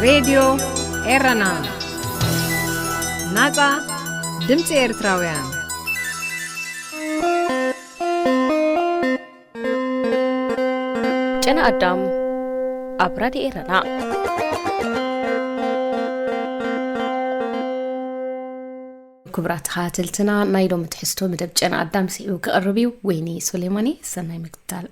ሬድዮ ኤረና፣ ናጻ ድምጺ ኤርትራውያን። ጨና ኣዳም ኣብ ራድዮ ኤረና። ክቡራት ተኸታተልትና፣ ናይ ሎሚ ትሕዝቶ መደብ ጨና ኣዳም ስዒቡ ክቐርብ እዩ። ወይኒ ሱሌማኒ፣ ሰናይ ምክትታል።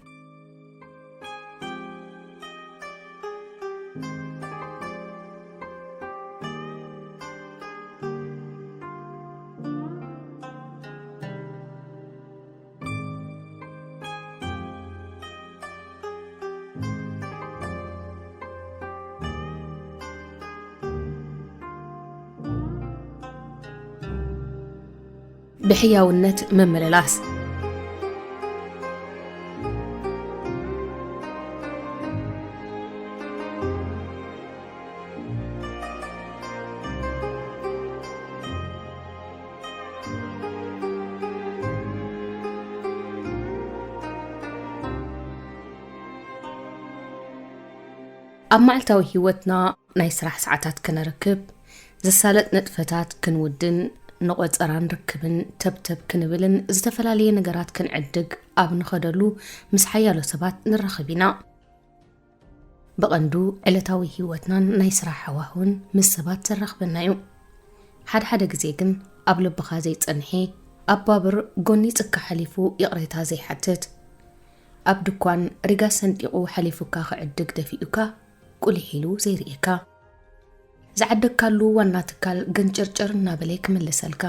ብሕያውነት ምምልላስ። ኣብ መዓልታዊ ህይወትና ናይ ስራሕ ሰዓታት ክነርክብ፣ ዘሳለጥ ንጥፈታት ክንውድን፣ ንቖጸራን ርክብን ተብተብ ክንብልን ዝተፈላለየ ነገራት ክንዕድግ ኣብ ንኸደሉ ምስ ሓያሎ ሰባት ንራኸብ ኢና። ብቐንዱ ዕለታዊ ህይወትናን ናይ ስራሕ ሃዋህውን ምስ ሰባት ዘራኽበና እዩ። ሓደ ሓደ ግዜ ግን ኣብ ልብኻ ዘይጸንሐ፣ ኣብ ባቡር ጎኒ ጽካ ሓሊፉ ይቕሬታ ዘይሓትት፣ ኣብ ድኳን ሪጋ ሰንጢቑ ሓሊፉካ ክዕድግ ደፊኡካ ቁሊሕ ኢሉ ዘይርእየካ፣ ዝዓደግካሉ ዋና ትካል ገንጨርጨር እናበለ ክምልሰልካ፣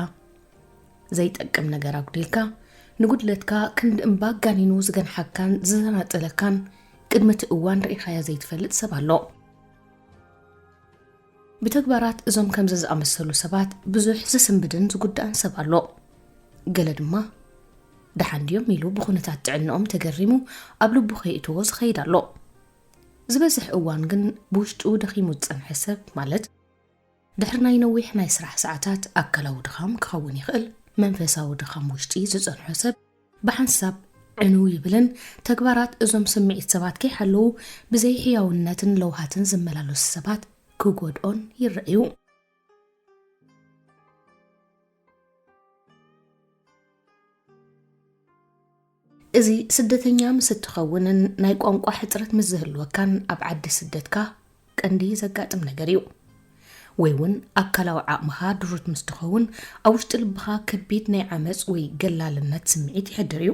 ዘይጠቅም ነገር ኣጉዲልካ፣ ንጉድለትካ ክንዲ እምባ ኣጋኒኑ ዝገንሓካን ዝዘናጠለካን ቅድሚ እቲ እዋን ርኢኻዮ ዘይትፈልጥ ሰብ ኣሎ። ብተግባራት እዞም ከምዚ ዝኣመሰሉ ሰባት ብዙሕ ዝስንብድን ዝጉዳእን ሰብ ኣሎ። ገለ ድማ ደሓን ድዮም ኢሉ ብኹነታት ጥዕንኦም ተገሪሙ ኣብ ልቡ ከይእትዎ ዝኸይድ ኣሎ። ዝበዝሕ እዋን ግን ብውሽጡ ደኺሙ ዝጸንሐ ሰብ፣ ማለት ድሕሪ ናይ ነዊሕ ናይ ስራሕ ሰዓታት ኣካላዊ ድኻም ክኸውን ይኽእል፣ መንፈሳዊ ድኻም ውሽጢ ዝጸንሖ ሰብ ብሓንሳብ ዕንው ይብልን ተግባራት እዞም ስምዒት ሰባት ከይሓለዉ ብዘይ ሕያውነትን ለውሃትን ዝመላለሱ ሰባት ክጎድኦን ይረኣዩ። እዚ ስደተኛ ምስ እትኸውንን ናይ ቋንቋ ሕጽረት ምስ ዝህልወካን ኣብ ዓዲ ስደትካ ቀንዲ ዘጋጥም ነገር እዩ። ወይ እውን ኣካላዊ ዓቕምኻ ድሩት ምስ ትኸውን ኣብ ውሽጢ ልብኻ ከቢድ ናይ ዓመጽ ወይ ገላልነት ስምዒት ይሕድር እዩ።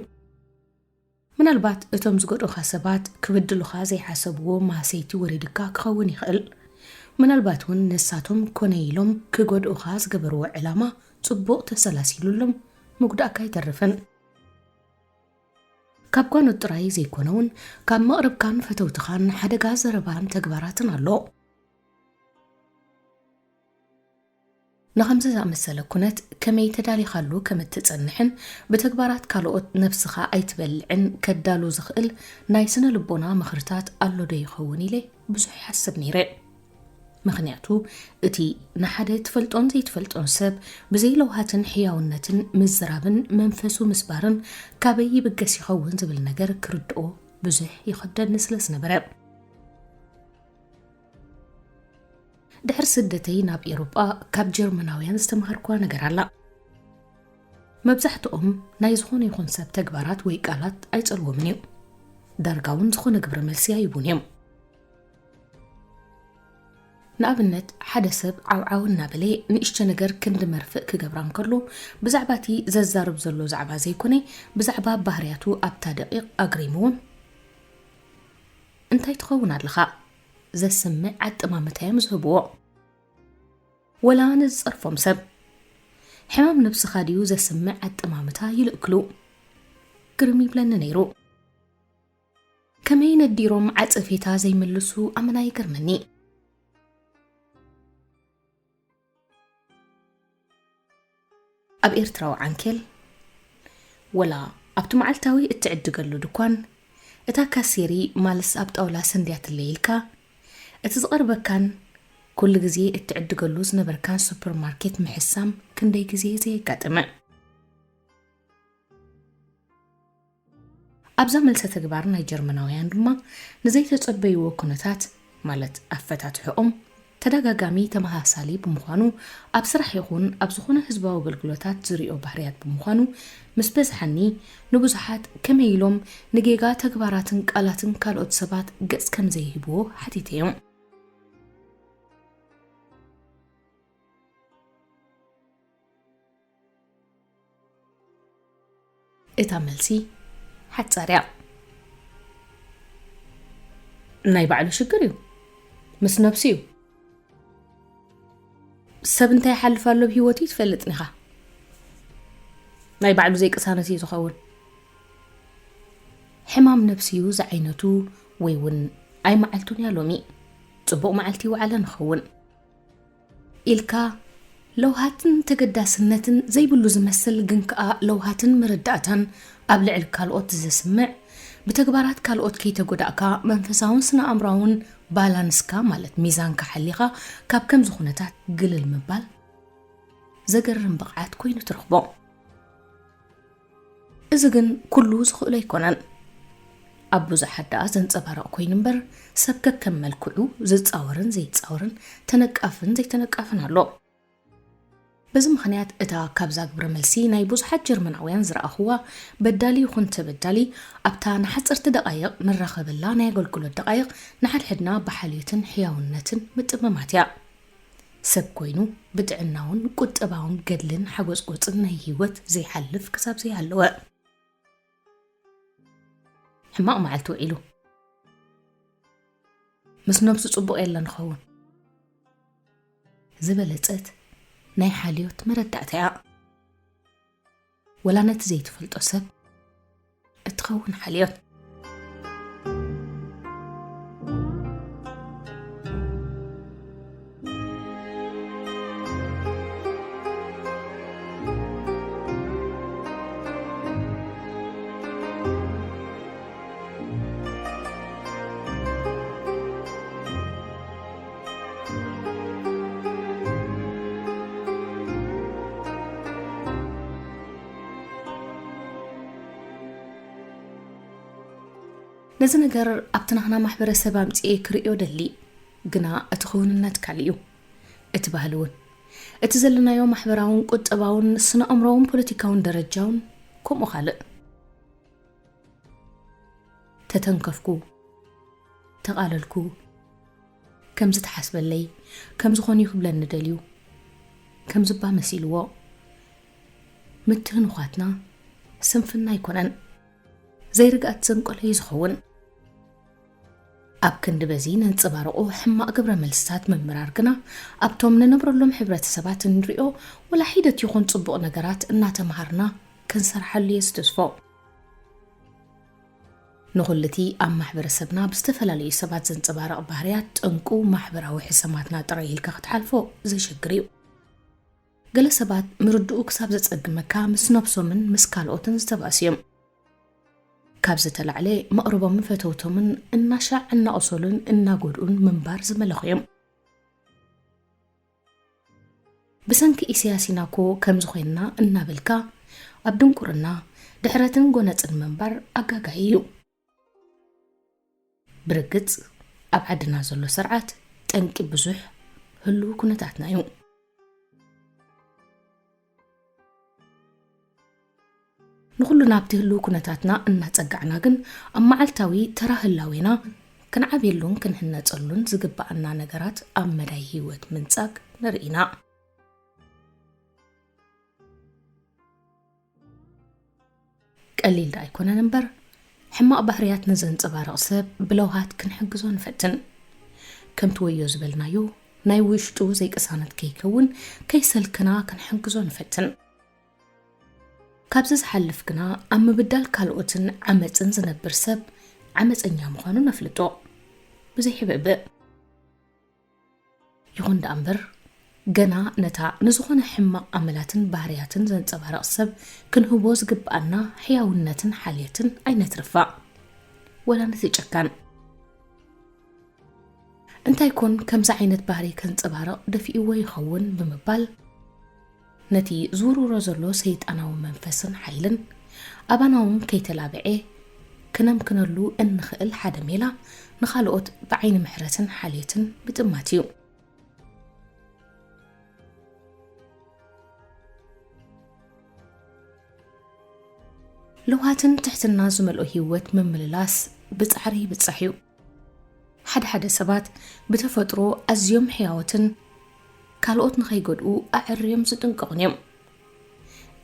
ምናልባት እቶም ዝጎድኡኻ ሰባት ክብድሉኻ ዘይሓሰብዎ ማህሰይቲ ወሪድካ ክኸውን ይኽእል። ምናልባት እውን ንሳቶም ኮነ ኢሎም ክጎድኡኻ ዝገበርዎ ዕላማ ጽቡቕ ተሰላሲሉሎም ምጉዳእካ ኣይተርፍን። ካብ ጓኖት ጥራይ ዘይኮነ እውን ካብ መቕርብካን ፈተውትኻን ሓደጋ ዘረባን ተግባራትን ኣሎ። ንኸምዚ ዝኣመሰለ ኩነት ከመይ ተዳሊኻሉ ከም እትጸንሕን ብተግባራት ካልኦት ነብስኻ ኣይትበልዕን ከዳሉ ዝኽእል ናይ ስነ ልቦና ምኽርታት ኣሎ ዶ ይኸውን ኢለ ብዙሕ ይሓስብ ነይረ። ምኽንያቱ እቲ ንሓደ ትፈልጦን ዘይትፈልጦን ሰብ ብዘይ ለውሃትን ሕያውነትን ምዝራብን መንፈሱ ምስባርን ካበይ ይብገስ ይኸውን ዝብል ነገር ክርድኦ ብዙሕ ይኸብደኒ ስለ ዝነበረ። ድሕሪ ስደተይ ናብ ኤውሮጳ ካብ ጀርመናውያን ዝተማሃርኩዋ ነገር ኣላ። መብዛሕትኦም ናይ ዝኾነ ይኹን ሰብ ተግባራት ወይ ቃላት ኣይጸልዎምን እዩ። ዳርጋ እውን ዝኾነ ግብረ መልሲ ኣይቡን እዮም። ንኣብነት፣ ሓደ ሰብ ዓውዓው እናበለ ንእሽቶ ነገር ክንዲ መርፍእ ክገብራ እንከሎ፣ ብዛዕባ እቲ ዘዛርብ ዘሎ ዛዕባ ዘይኮነ፣ ብዛዕባ ባህርያቱ ኣብታ ደቂቕ ኣግሪምዎም፣ "እንታይ ትኸውን ኣለኻ?" ዘስምዕ ኣጠማምታ እዮም ዝህብዎ። ወላ ንዝጸርፎም ሰብ፣ "ሕማም ነብስኻ ድዩ?" ዘስምዕ ኣጠማምታ ይልእክሉ። ግርም ይብለኒ ነይሩ። ከመይ ነዲሮም ዓጸፌታ ዘይምልሱ ኣመና ይገርመኒ። ኣብ ኤርትራዊ ዓንኬል፣ ወላ ኣብቲ መዓልታዊ እትዕድገሉ ድኳን፣ እታ ካሴሪ ማልስ ኣብ ጣውላ ሰንድያትለይ ኢልካ፣ እቲ ዝቐርበካን ኩሉ ግዜ እትዕድገሉ ዝነበርካን ሱፐርማርኬት ምሕሳም ክንደይ ግዜ ዘየጋጥመ። ኣብዛ መልሰ ተግባር ናይ ጀርመናውያን ድማ ንዘይተጸበይዎ ኩነታት፣ ማለት ኣፈታትሕኦም፣ ተደጋጋሚ ተመሳሳሊ ብምዃኑ፣ ኣብ ስራሕ ይኹን ኣብ ዝኾነ ህዝባዊ ኣገልግሎታት ዝሪኦ ባህርያት ብምዃኑ፣ ምስ በዝሓኒ ንብዙሓት ከመይ ኢሎም ንጌጋ ተግባራትን ቃላትን ካልኦት ሰባት ገጽ ከም ዘይህብዎ ሓቲተዮም። እታ መልሲ ሓጻር እያ። ናይ ባዕሉ ሽግር እዩ። ምስ ነብሱ እዩ። ሰብ እንታይ ይሓልፍ ኣሎ ብህይወቱ ትፈልጥን ኢኻ። ናይ ባዕሉ ዘይቅሳነት እዩ ዝኸውን። ሕማም ነብሲ እዩ ዝዓይነቱ ወይ እውን ኣይ መዓልቱን እያ ሎሚ። ጽቡቕ መዓልቲ ይውዓለ ንኸውን። ኢልካ ለውሃትን ተገዳስነትን ዘይብሉ ዝመስል ግን ከኣ ለውሃትን መረዳእታን ኣብ ልዕሊ ካልኦት ዘስምዕ፣ ብተግባራት ካልኦት ከይተጎዳእካ መንፈሳውን ስነ ኣእምራውን ባላንስካ ማለት ሚዛንካ ሓሊኻ ካብ ከምዚ ኩነታት ግልል ምባል ዘገርም ብቕዓት ኮይኑ ትረኽቦ። እዚ ግን ኩሉ ዝኽእሎ ኣይኮነን። ኣብ ብዙሓት ደኣ ዘንጸባርቕ ኮይኑ እምበር፣ ሰብ ከከም መልክዑ ዝጻወርን ዘይጻወርን፣ ተነቃፍን ዘይተነቃፍን ኣሎ። በዚ ምኽንያት እታ ካብዛ ግብረ መልሲ ናይ ብዙሓት ጀርመናውያን ዝረኣኽዋ፣ በዳሊ ይኹን ተበዳሊ ኣብታ ንሓጸርቲ ደቓይቕ ንራኸበላ ናይ ኣገልግሎት ደቓይቕ ንሓድሕድና ብሓልዮትን ሕያውነትን ምጥምማት እያ። ሰብ ኮይኑ ብጥዕናውን ቁጠባውን ገድልን ሓጎጽጎጽን ናይ ህይወት ዘይሓልፍ ክሳብ ዘይሃለወ። ሕማቕ መዓልቲ ውዒሉ። ምስ ነብሱ ጽቡቕ የለን ኸውን። ዝበለጸት ናይ ሓልዮት መረዳእታ እያ። ወላ ነቲ ዘይትፈልጦ ሰብ እትኸውን ሓልዮት። ነዚ ነገር ኣብቲ ናህና ማሕበረሰብ ኣምጺኤ ክርእዮ ደሊ፣ ግና እቲ ክውንነት ካልእ እዩ። እቲ ባህሊ እውን፣ እቲ ዘለናዮ ማሕበራውን ቁጠባውን ስነ ኣእምሮውን ፖለቲካውን ደረጃውን ከምኡ ካልእ። ተተንከፍኩ፣ ተቓለልኩ። ከምዚ ተሓስበለይ፣ ከምዚ ኾንዩ ክብለኒ ደልዩ፣ ከምዚ እባ መሲልዎ። ምትህንዃትና ስንፍና ኣይኮነን፣ ዘይርግኣት ዘንቆለ እዩ ዝኸውን። ኣብ ክንዲ በዚ ነንጸባርቑ ሕማቕ ግብረ መልስታት ምምራር ግና፣ ኣብቶም ንነብረሎም ሕብረተሰባት እንሪኦ ወላ ሒደት ይኹን ጽቡቕ ነገራት እናተምሃርና ክንሰርሓሉ እየ ዝትስፎ። ንኹሉ እቲ ኣብ ማሕበረሰብና ብዝተፈላለዩ ሰባት ዘንጸባርቕ ባህርያት ጠንቁ ማሕበራዊ ሕሰማትና ጥራይ ኢልካ ክትሓልፎ ዘሸግር እዩ። ገለ ሰባት ምርድኡ ክሳብ ዘጸግመካ ምስ ነብሶምን ምስ ካልኦትን ዝተባእሱ እዮም። ካብ ዝተላዕለ መቕርቦምን ፈተውቶምን እናሻዕ እናቖሰሉን እናጎድኡን ምንባር ዝመለኹ እዮም። ብሰንኪ ኢሳያስ ኢና እኮ ከምዚ ኮይንና እናበልካ ኣብ ድንቁርና፣ ድሕረትን ጎነጽን ምንባር ኣጋጋዪ እዩ። ብርግጽ ኣብ ዓድና ዘሎ ስርዓት ጠንቂ ብዙሕ ህሉው ኩነታትና እዩ። ንኹሉ ናብቲ ህሉው ኩነታትና እናጸጋዕና ግን ኣብ መዓልታዊ ተራ ህላዌና ክንዓብየሉን ክንህነጸሉን ዝግብኣና ነገራት ኣብ መዳይ ህይወት ምንጻግ ንርኢ ኢና። ቀሊል ደኣ ኣይኮነን እምበር፣ ሕማቕ ባህርያት ንዘንጸባርቕ ሰብ ብለውሃት ክንሕግዞ ንፈትን። ከምቲ ወዮ ዝበልናዮ፣ ናይ ውሽጡ ዘይቅሳነት ከይከውን ከይሰልክና ክንሕግዞ ንፈትን። ካብዚ ዝሓልፍ ግና ኣብ ምብዳል ካልኦትን ዓመጽን ዝነብር ሰብ ዓመጸኛ ምዃኑ ነፍልጦ። ብዘይሕብእብእ። ይኹን ደኣ እምበር፣ ገና ነታ ንዝኾነ ሕማቕ ኣመላትን ባህርያትን ዘንጸባርቕ ሰብ ክንህቦ ዝግብኣና ሕያውነትን ሓልዮትን ኣይነትርፋ፣ ወላ ነቲ ጨካን። እንታይ ኮን ከምዚ ዓይነት ባህሪ ከንጸባርቕ ደፊእዎ ይኸውን ብምባል፣ ነቲ ዝውርውሮ ዘሎ ሰይጣናዊ መንፈስን ሓይልን ኣባና እውን ከይተላብዔ ክነምክነሉ እንኽእል ሓደ ሜላ፣ ንኻልኦት ብዓይኒ ምሕረትን ሓልዮትን ምጥማት እዩ። ለውሃትን ትሕትና ዝመልኦ ህይወት ምምልላስ ብጻዕሪ ይብጻሕ እዩ። ሓደ ሓደ ሰባት ብተፈጥሮ ኣዝዮም ሕያዎትን ካልኦት ንኸይጎድኡ ኣዐርዮም ዝጥንቀቑን እዮም።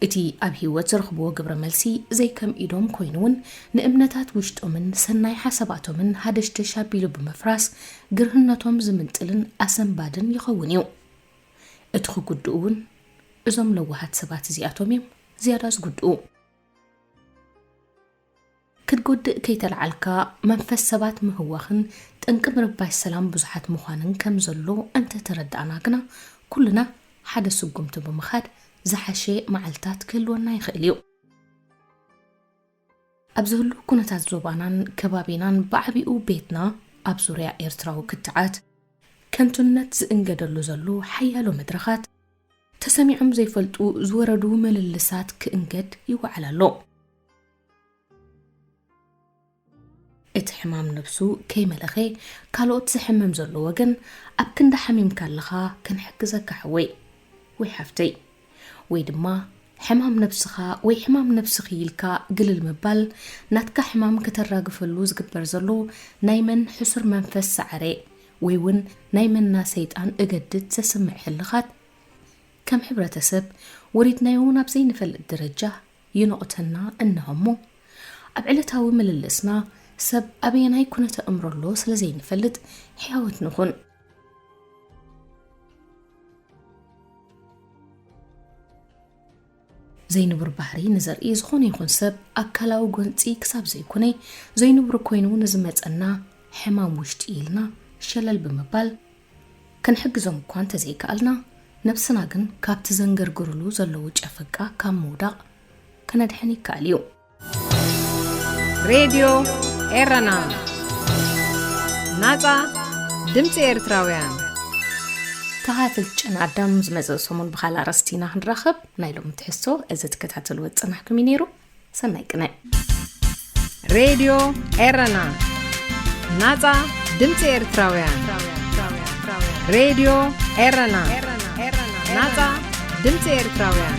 እቲ ኣብ ህይወት ዝረኽብዎ ግብረ መልሲ ዘይከም ኢዶም ኮይኑ እውን ንእምነታት ውሽጦምን ሰናይ ሓሳባቶምን ሃደሽደሽ ኣቢሉ ብምፍራስ ግርህነቶም ዝምንጥልን ኣሰንባድን ይኸውን እዩ። እቲ ክጉድኡ እውን እዞም ለዋሃት ሰባት እዚኣቶም እዮም ዝያዳ ዝጉድኡ። ክትጎድእ ከይተለዓልካ መንፈስ ሰባት ምህዋኽን ጠንቂ ምርባሽ ሰላም ብዙሓት ምዃንን ከም ዘሎ እንተተረዳእና ግና ኩልና ሓደ ስጉምቲ ብምኻድ ዝሓሸ መዓልታት ክህልወና ይኽእል እዩ። ኣብ ዝህሉ ኩነታት ዞባናን ከባቢናን ብዓቢኡ ቤትና ኣብ ዙርያ ኤርትራዊ ክትዓት ከንቱነት ዝእንገደሉ ዘሎ ሓያሎ መድረኻት ተሰሚዖም ዘይፈልጡ ዝወረዱ ምልልሳት ክእንገድ ይወዓል ኣሎ። እቲ ሕማም ነብሱ ከይመለኸ ካልኦት ዝሕምም ዘሎ ወገን ኣብ ክንዲ ሓሚምካ ኣለኻ ክንሕግዘካ ሓወይ ወይ ሓፍተይ ወይ ድማ ሕማም ነብስኻ ወይ ሕማም ነብስኺ ኢልካ ግልል ምባል ናትካ ሕማም ከተራግፈሉ ዝግበር ዘሎ ናይ መን ሕሱር መንፈስ ሰዓረ ወይ እውን ናይ መና ሰይጣን እገድድ ዘስምዕ ህልኻት ከም ሕብረተሰብ ወሪድናዮ ናብ ዘይንፈልጥ ደረጃ ይንቕተና እንሆ እሞ ኣብ ዕለታዊ ምልልስና ሰብ ኣበየናይ ኩነተ እምሮ ኣሎ ስለ ዘይንፈልጥ ሕያወት ንኹን። ዘይንቡር ባህሪ ንዘርኢ ዝኾነ ይኹን ሰብ ኣካላዊ ጎንፂ ክሳብ ዘይኮነ ዘይንቡር ኮይኑ ንዝመፀና ሕማም ውሽጢ ኢልና ሸለል ብምባል ክንሕግዞም እኳ እንተዘይከኣልና ነብስና ግን ካብቲ ዘንገርግርሉ ዘለዉ ጨፈቃ ካብ ምውዳቕ ከነድሕን ይከኣል እዩ። ሬድዮ ኤረና ናጻ ድምፂ ኤርትራውያን ተኻትልቲ ጨና ኣዳም ዝመፅእ ሰሙን ብኻልእ ኣርእስቲ ኢና ክንራኸብ። ናይ ሎሚ ትሕዝቶ እዚ ትከታተልዎ ዝፀናሕኩም እዩ ነይሩ። ሰናይ ቅነ። ሬድዮ ኤረና ናጻ ድምፂ ኤርትራውያን ሬድዮ ኤረና ናጻ ድምፂ ኤርትራውያን